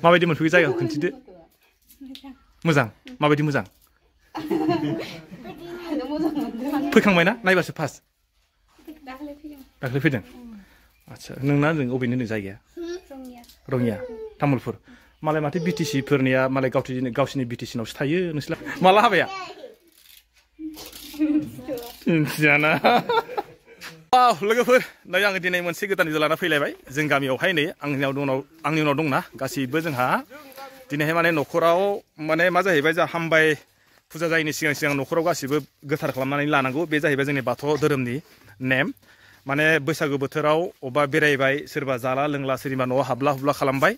माबायदि मोनफैयो जायगाखौ खोन्थिदो मोजां माबायदि मोजां फैखांबायना नायबासो फार्स्ट दाख्लै फैदों आच्छा नोंना जों अबेनि होनदों जायगाया रङिया तामुलपुर मालाय माथो बिटिसि फोरनिया मालाय गावसिनि बिटिसि नावसो थायो नोंसोर माला हाबाया मिथियाना लोगोफोर नै आङो दिनै मोनसे गोदान भिडिअ लाना फैलायबाय जों गामियावहाय नै आंनि उनाव दंना गासैबो जोंहा दिनैहाय माने न'खराव माने मा जाहैबाय जोंहा हामबाय फुजा जायैनि सिगां न'खराव गासैबो गोथार खालामनानै लानांगौ बे जाहैबाय जोंनि बाथौ धोरोमनि नेम माने बैसागु बोथोराव अबा बेरायबाय सोरबा जाला लोंला सोरनिबा न'आव हाबला हुबला खालामबाय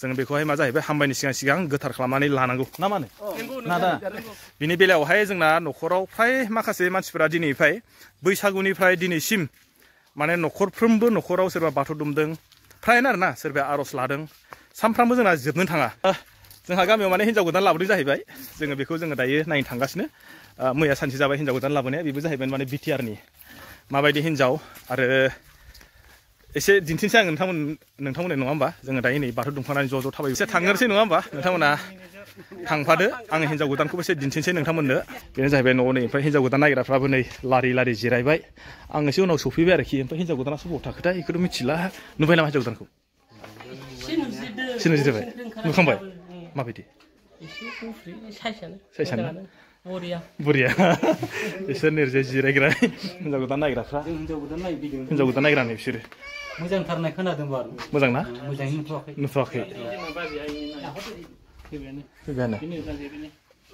जों बेखौहाय मा जाहैबाय हामबायनि सिगां गोथार खालामनानै लानांगौ ना मानो नादा बिनि बेलायावहाय जोंना न'खराव फ्राय माखासे मानसिफोरा दिनैनिफ्राय बैसागुनिफ्राय दिनैसिम माने न'खरफ्रोमबो न'खराव सोरबा बाथौ दुमदों फ्रायनो आरोना सोरबाया आर'ज लादों सानफ्रामबो जोंना जोबनो थाङा जोंहा गामियाव माने हिन्जाव गोदान लाबोदों जाहैबाय जोङो बेखौ जोङो दायो नायनो थांगासिनो मैया सानसे जाबाय हिन्जाव गोदान लाबोनाया बेबो जाहैबाय माने बिटिआरनि माबायदि हिन्जाव आरो एसे दिन्थिनोसै आं नोंथांमोननो नङा होमबा जोङो दायो नै बाथौ दुमखांनानै ज' थाबाय एसे थांग्रोसै नङा होमबा नोंथांमोना थांफादो आङो हिन्जाव गोदानखौबो एसे दिन्थिनोसै नोंथांमोननो बेनो जाहैबाय न'आव नै ओमफ्राय हिन्जाव गोदान नागिरग्राफ्राबो नै लारि जिरायबाय आं एसे उनाव सफैबाय आरोखि ओमफ्राय हिन्जाव गोदाना बबाव थाखोथाय बेखौथ' मिथिला नुबाय नामा हिन्जाव गोदानखौ सिनायजोबबाय नुखांबाय माबायदि साइसानो बुरिया बिसोर नोरजि जिरायग्रा हिन्जाव गोदान नायग्राफ्रा हिन्जाव गोदान नायग्रा नै बिसोरो मोजांथारनाय खोनादों बारु मोजां ना मोजाङै नुथ'वाखै फैबायानो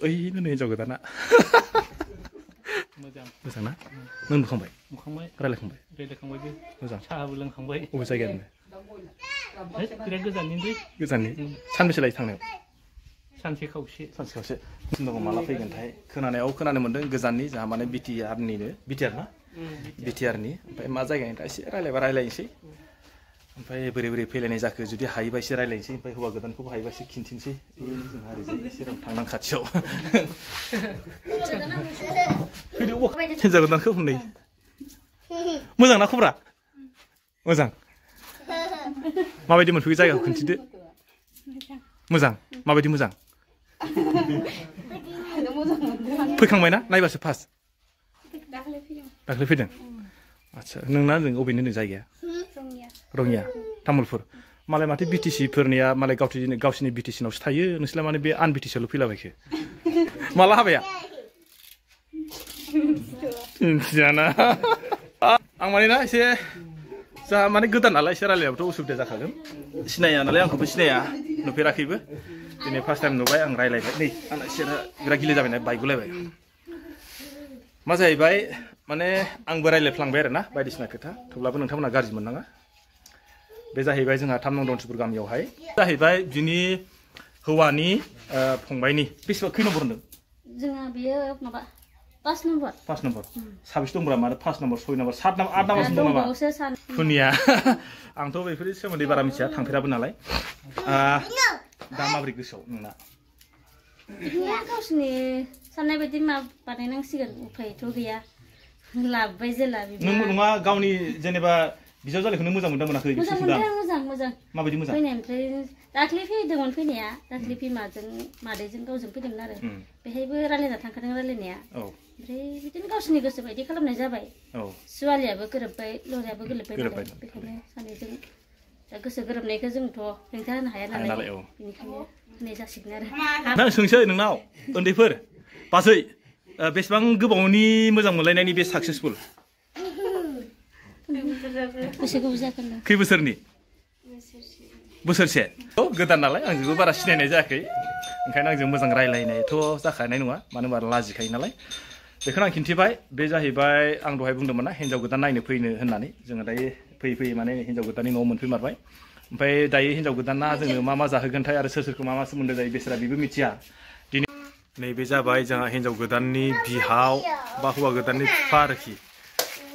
ओइनो नै हिन्जाव गोदाना मोजां ना नों नुखांबाय रायलायखांबाय मोजां साहाबो लोंखांबाय अबे जायगायानो बिराद गोजाननि सानबेसे लायो थांनायाव सानसे खावसे दङ माला फैगोनथाय खोनानायाव खोनानो मोन्दों गोजाननि जोंहा माने बिटिआर ना बिटिआरनि ओमफ्राय मा जायगानि दा एसे रायलायनोसै ओमफ्राय बोरै फैलायनाय जाखो जुदि हायोबा एसे रायलायनोसै ओमफ्राय हौवा गोदानखौबो हायोबा एसे खिन्थिनोसै जोंहा ओरैजाय एसे थांनां खाथियाव हिन्जाव गोदानखौ नै मोजां ना खबरा मोजां माबायदि मोनफैयो जायगाखौ खोन्थिदो मोजां माबायदि मोजां फैखांबायना नायबासो फार्स्ट दाख्लै फैदों आच्छा नोंना जों अबेनि होनदों जायगाया रङिया तामुलपुर मालाय माथो बिटिसि फोरनिया मालाय गावसिनि बिटिसि नावसो थायो नोंसोरलाय माने बे आन बिटिसिआवल' फैलाबायखो माला हाबाया मिथियाना आं माने ना एसे जोंहा माने गोदान नालाय एसे रायलायनायावथ' उसुबिदा जाखागोन सिनाया नालाय आंखौबो सिनाया नुफेराखैबो दिनै फार्स्ट टाइम नुबाय आं रायलायबाय नै आंना एसे बिराद गिलिर जाबायना बायगुलायबाय मा जाहैबाय माने आंबो रायलायफ्लांबाय आरोना बायदिसिना खोथा थेवब्लाबो नोंथांमोना गाज्रि मोननाङा बे जाहैबाय जोंहा 3 नं दनसिपुर गामियावहाय जाहैबाय बिनि हौवानि फंबायनि बेसेबां खै नम्बर होनदों जोंहा बेयो माबा 5 नम्बर साबेसे दंब्रा माने 5 नम्बर 6 नम्बर 7 नम्बर 8 नम्बरसिम दं नामा फुनिया आंथ' बेफोरनि सोमोन्दै बारा मिथिया थांफेराबो नालाय दा माबोरै गोसोआव नोंना गावसिनि साननाय बायदि बानायनांसिगोन उफायथ' गैया लाबोबाय जेला नङा गावनि जेनेबा बिजाव जानायखौनो मोजां मोनदों मोनाखै मोजां माबायदि मोजां फैनायनिफ्राय दाख्लै फैदोंमोन फैनाया दाख्लै मादैजों गावजों फैदोंमोन आरो बेहायबो रायलायना थांखादों रायलायनाया ओमफ्राय बिदिनो गावसिनि गोसो बायदि खालामनाय जाबाय जुवालियाबो गोरोबबाय लरायाबो गोरोबबाय बेखायनो सानैजों दा गोसो गोरोबनायखौ जोंथ' हेंथा होनो हाया नालाय बेनिखायनो होनाय जासिगोन आरो नों सोंसै नोंनाव उन्दैफोर बाजै बेसेबां गोबावनि मोजां मोनलायनायनि बे साक्सेसफुल खै बोसोरनि बोसोरसे गोदान नालाय आंजोंबो बारा सिनायनाय जायाखै ओंखायनो आंजों मोजां रायलायनायथ' जाखानाय नङा मानो होनबा लाजिखायो नालाय बेखौनो आं खिन्थिबाय बे जाहैबाय आं दहाय बुंदोंमोन ना हिन्जाव गोदान नायनो फैनो होननानै जोङो दायो फैयै माने हिन्जाव गोदाननि न'आव मोनफैमारबाय ओमफ्राय दायो हिन्जाव गोदाना जोङो मा जाहोगोनथाय आरो सोरखौ मा सोमोन्दो जायो बेसोरा बेबो मिथिया दिनै नैबे जाबाय जोंहा हिन्जाव गोदाननि बिहाव बा हौवा गोदाननि बिफा आरोखि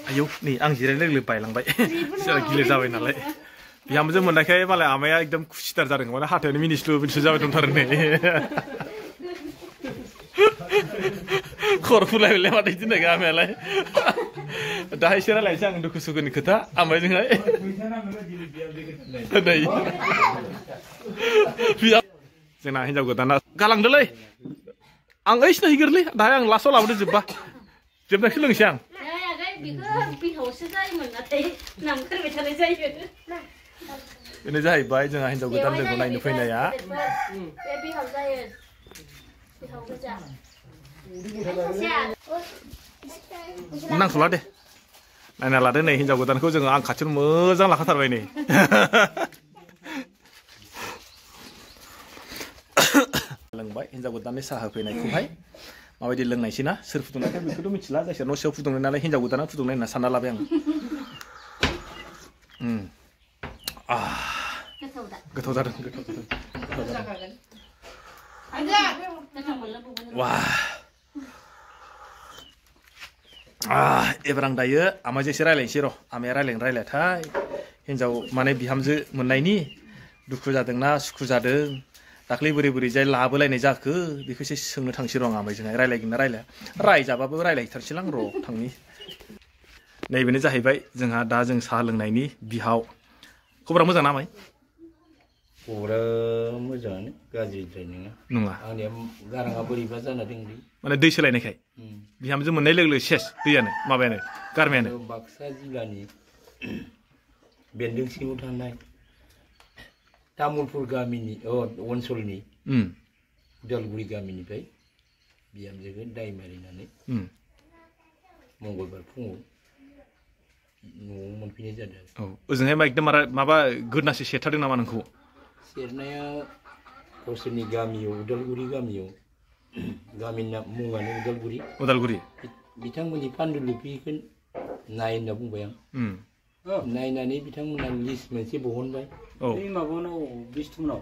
आयौ नै आं जिरायनाय लोगो बायलांबाय गिलिर जाबाय नालाय बिहामजो मोननायखाय मालाय आमाया एकदम खुसिथार जादों माने हाथायावनो मिनिस्लु जाबाय दंथारो नै खर' फुलायबायलाय माथो दिनै गामियालाय दाहाय एसे रायलायनोसै आं दुखु सुखुनि खोथा आमायजोंहाय जोंना हिनजाव गोदाना गालांदोलै आं ओइसिनो हैगोरलै दाहाय आं लास्टआव लाबोदो जोब्बा जोबनायखौ लोंसै आं बेनो जाहैबाय जोंहा हिनजाव गोदान लोगो नायनो फैनाया नांथ'ला दे नायना लादो नै हिनजाव गोदानखौ जोङो आं खाथियाव मोजां लाखाथारबाय नै लोंबाय हिनजाव गोदाननि साहा होफैनायखौहाय माबायदि लोंनायसै ना सोर फुदुंनायखाय बेखौथ' मिथिला जायखिया न' सियाव फुदुंनाय नालाय हिनजाव गोदाना फुदुंनाय होनना सानना लाबाय आं गोथाव जादों एबार आं दायो आमाजों एसे रायलायनोसै र' आमाया रायलायथाय हिनजाव माने बिहामजो मोननायनि दुखु जादोंना सुखु जादों दाख्लै बोरै जाय लाबोलायनाय जाखो बेखौ एसे सोंनो थांसै र' आं आमाइजोंहाय रायलायगोन ना रायलाया रायजाबाबो रायलायथारसैलां र' थांनि नैबेनो जाहैबाय जोंहा दा जों साहा लोंनायनि बिहाव खबरा मोजां ना आमाइ खबरा मोजाङानो गाज्रिद्राय नङा आंनिया गाराङा बोरैबा जाना दंलै माने दै सोलायनायखाय बिहामजो मोननाय लोगो लोगो सेस दैयानो माबायानो गारमायानो बाक्सा जिल्लानि बेन्दों सिङाव थानाय तामुलपुर गामिनि ओनसोलनि उदालगुरि गामिनिफ्राय बिहामजोखौ दाय मारिनानै मंगलबार फुङाव न'आव मोनफैनाय जादों ओजोंहाय एकदम माबा गोदनासो सेरथारदों नामा नोंखौ सेरनाया गावसोरनि गामियाव उदालगुरि गामियाव गामिनि मुङानो उदालगुरि बिथांमोननि पान्डुलिपिखौ नाय होनना बुंबाय आं नायनानै बिथांमोना लिस्ट मोनसे बहनबाय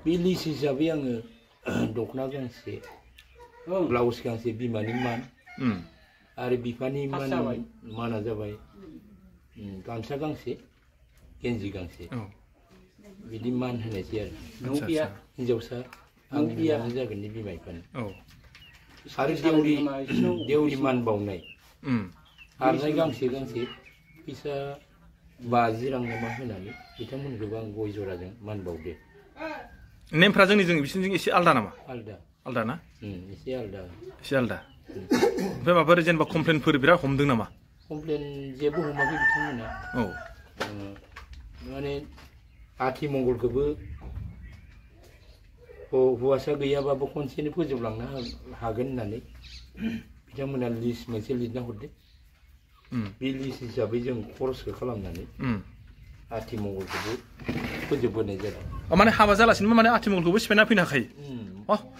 बे लिस्ट हिसाबै आङो दख'ना गांसे ब्लाउस गांसे बिमानि मान आरो बिफानि माना जाबाय गामसा गांसे गेन्जि गांसे बिदि मान होनायसै आरो नों बिया हिनजावसा आं बियानो जागोन बिमा बिफानि आरो देउरि मान बावनाय आरनाय गांसे फैसा 50 रां नामा होनानै बिथांमोनखौबो आं गय जराजों मान बावदो नेमफ्रा जोंनिजों बिसिनिजों एसे आलदा नामा आलदा ना एसे आलदा ओमफ्राय माबाफोर जेनेबा कमप्लेनफोर बिराद हमदों नामा कमप्लेन जेबो हमाखै बिथांमोना माने आथिमंगलखौबो हौवासा गैयाबाबो खनसेनो फोजोबलांनो हागोन होननानै बिथांमोना लिस्ट मोनसे लिरना हरदो बे लिस्ट हिसाबै जों खरसखौ खालामनानै आथिमंगलखौबो फोजोबबोनाय जादों माने हाबा जालासिनो माने आथिमंगलखौबो सिफायना फैनो हाखायो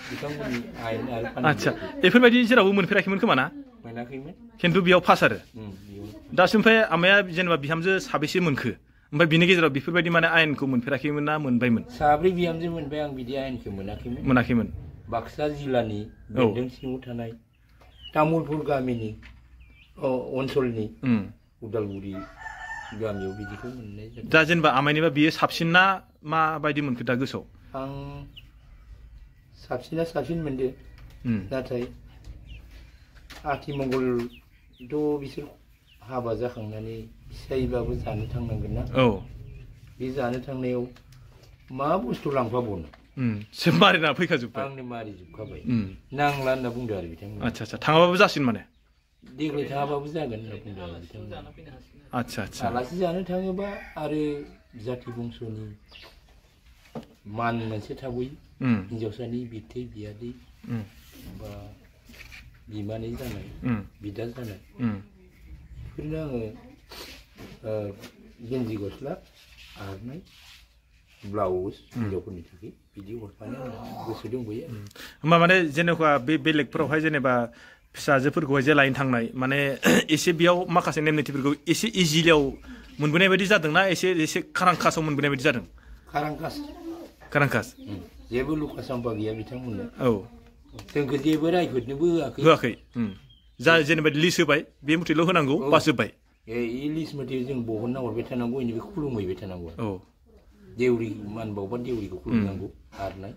बिथांमोननि आयेन आरो आच्छा बेफोरबायदि जेरावबो मोनफेराखैमोन खोमा ना मोनाखैमोन खिन्थु बेयाव पास आरो दासिम ओमफ्राय आमाया जेनेबा बिहामजो साबेसे मोनखो ओमफ्राय बिनि गेजेराव बेफोरबायदि माने आयेनखौ मोनफेराखैमोन ना मोनबायमोन 3 बिहामजो मोनबाय आं बिदि आयेनखौ मोनाखैमोन बाक्सा जिल्लानि बेन्दों सिङाव थानाय तामुलपुर गामिनि ओनसोलनि उदालगुरि गामियाव बिदिखौ मोननाय जादों दा जेनेबा आमाइनिबा बियो साबसिन ना माबायदि मोनखो दा गोसोआव आं साबसिन मोनदो नाथाय आथिमंगलथ' बिसोर हाबा जाखांनानै फिसायबाबो जानो थांनांगोन ना बे जानो थांनायाव मा बुस्थु लांफाबावनो मारिना फैखाजोब्बाय आंनो मारिजोबखाबाय नांला होनना बुंदो आरो बिथांमोना आच्छा थाङाबाबो जासिन माने देग्लाय थाङाबाबो जागोन होनना बुंदो आरो बिथांमोना आच्छा आलासि जानो थाङोबा आरो जाथि बंस'नि मान मोनसे थाबोयो हिनजावसानि बिबथै बियादै बा बिमानै जानाय बिदा जानाय बेफोरनो आङो गेन्जि गस्ला आरनाय ब्लाउस हिनजावफोरनि थाखाय बिदि हरफानो गोसो दंबोयो होमबा माने जेनेबा बे बेलेगफोरावहाय जेनेबा फिसाजोफोरखौहाय जे लायनो थांनाय माने एसे बेयाव माखासे नेम निथिफोरखौ एसे इजिलियाव मोनबोनाय बायदि जादोंना एसे खारांखासाव मोनबोनाय बायदि जादों खारांखास जेबो लुका साम्पा गैया बिथांमोननो जोंखौ जेबो रायफोदनोबो होआखै जा जेनेबा लिस्ट होबाय बे मथेल' होनांगौ बास जोब्बाय लिस्ट मथे जों बहनना हरबाय थानांगौ बेनिफ्राय खुलुमहैबाय थानांगौ देउरि मान बावबा देउरिखौ खुलुमनांगौ आरनाय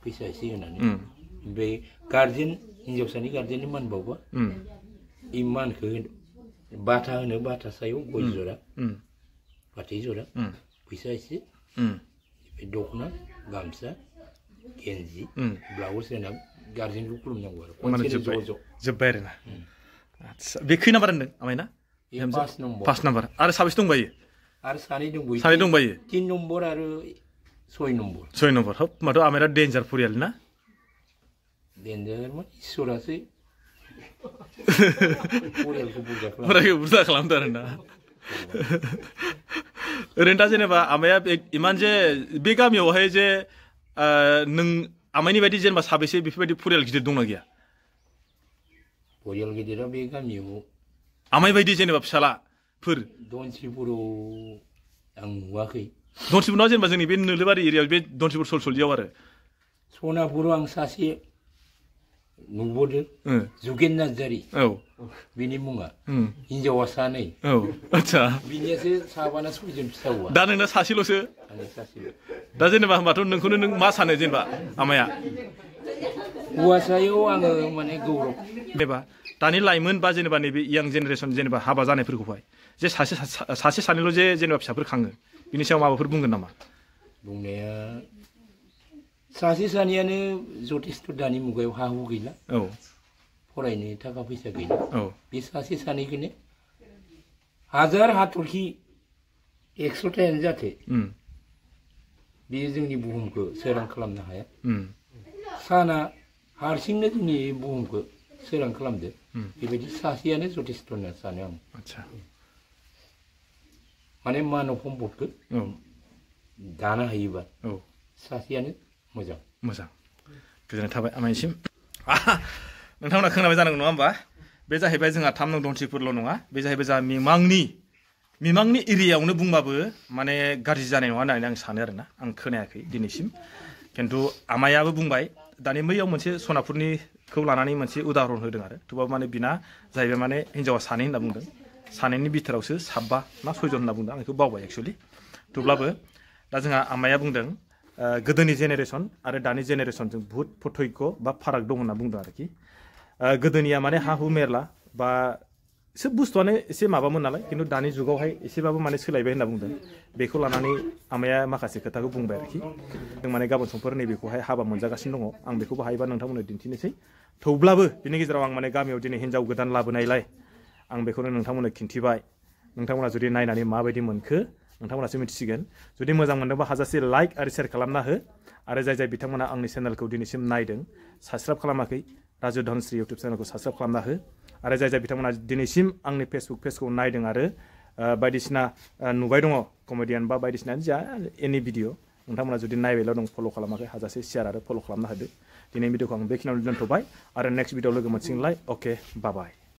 फैसा एसे होनानै ओमफ्राय गार्जेन हिनजावसानि गार्जेननि मान बावबा इ मानखौ बाथा होनो बाथा सायाव गय जरा फाथै जरा फैसा एसे दखना गामसा गेन्जि ब्लाउस होना गार्जेनखौ खुलुमनांगौ आरो माने जोब्बाय आरो ना आदसा बे खै नाम्बार होनदों आमायना 5 नाम्बार आरो साबेसे दंबायो आरो सानै दंबायो 3 नम्बर आरो 6 नम्बर हब होमबाथ' आमायना डेन्जार फरियाल ना डेन्जार माने इसोरासो फरियालखौ बुरजा खालामदों आरो ना ओरैनो दा जेनेबा आमाया इमान जे बे गामियावहाय जे नों आमायनि बायदि जेनेबा साबेसे बेफोरबायदि फरियाल गिदिर दंना गैया फरियाल गिदिरा बे गामियाव आमाय बायदि जेनेबा फिसालाफोर दनसिपुराव आं नुवाखै दनसिपुराव जेनेबा जोंनि बे नोलोबारि एरियायाव बे दनसिपुर सलसलियाव आरो सनापुराव आं सासे नुबोदों जुगेन नार्जारि बिनि मुङा हिनजावा सानै आदसा बिनियासो साबाना 6 जन फिसा हौवा दा नोंना सासेल'सो दा जेनेबा होमबाथ' नोंखौनो नों मा सानो जेनेबा आमाया हौवासायाव आङो माने गौरब जेनेबा दानि लाइमोन बा जेनेबा नैबे यां जेनेरेसन जेनेबा हाबा जानायफोरखौहाय जे सासे सानैल' जे जेनेबा फिसाफोर खाङो बिनि सायाव माबाफोर बुंगोन नामा बुंनाया सासे सानैयानो जथेस्थ दानि मुगायाव हा हु गैला फरायनो थाखा फैसा गैला बे सासे सानैखौनो हाजार हाथरखि 100थायानो जाथे बेयो जोंनि बुहुमखौ सोरां खालामनो हाया साना हारसिंनो जोंनि बुहुमखौ सोरां खालामदो बेबायदि सासेयानो जथेस्थ होनना सानो आं माने मानब सम्पदखौ दानो हायोबा सासेयानो मोजां गोजोननाय थाबाय आमायनिसिम नोंथांमोना खोनाबाय जानांगौ नङा होमबा बे जाहैबाय जोंहा 3 नं दनसिपुरल' नङा बे जाहैबाय जोंहा मिमांनि एरियायावनो बुंबाबो माने गाज्रि जानाय नङा होननानै आं सानो आरोना आं खोनायाखै दिनैसिम खिन्थु आमायाबो बुंबाय दानि बैयाव मोनसे सनापुरनिखौ लानानै मोनसे उदाहरन होदों आरो थेवबाबो माने बिना जाहैबाय माने हिनजावा सानै होनना बुंदों सानैनि बिथोरावसो 7 ना 6 जन होनना बुंदों आं बेखौ बावबाय एक्सुवेलि थेवब्लाबो दा जोंहा आमाया बुंदों गोदोनि जेनेरेसन आरो दानि जेनेरेसनजों बुहुत पार्थक्य बा फाराग दं होनना बुंदों आरोखि गोदोनिया माने हा हु मेरला बा सोब बुस्थुआनो एसे माबामोन नालाय खिन्थु दानि जुगावहाय एसेबाबो माने सोलायबाय होनना बुंदों बेखौ लानानै आमाया माखासे खोथाखौ बुंबाय आरोखि जों माने गाबोन समफोर नैबेखौहाय हाबा मोनजागासिनो दङ आं बेखौबो हायोबा नोंथांमोननो दिन्थिनोसै थेवब्लाबो बिनि गेजेराव आं माने गामियाव दिनै हिनजाव गोदान लाबोनायलाय आं बेखौनो नोंथांमोननो खिन्थिबाय नोंथांमोना जुदि नायनानै माबायदि मोनखो नोंथांमोनासो मिथिसिगोन जुदि मोजां मोनदोंबा हाजासे लाइक आरो शेयार खालामना हो आरो जाय बिथांमोना आंनि चेनेलखौ दिनैसिम नायदों साबस्क्राइब खालामाखै राजु धनश्री इउटुब चेनेलखौ साबस्क्राइब खालामना हो आरो जाय बिथांमोना दिनैसिम आंनि फेसबुक पेजखौ नायदों आरो बायदिसिना नुबाय दङ कमेडियान बा बायदिसिना जा एनि भिडिअ नोंथांमोना जुदि नायबायल' दं फल' खालामाखै हाजासे शेयार आरो फल' खालामना होदो दिनै भिडिअखौ आं बेखिनियावनो दोनथ'बाय आरो नेक्स्ट भिडिअ लोगो मोनसिगोनलाय अके बाय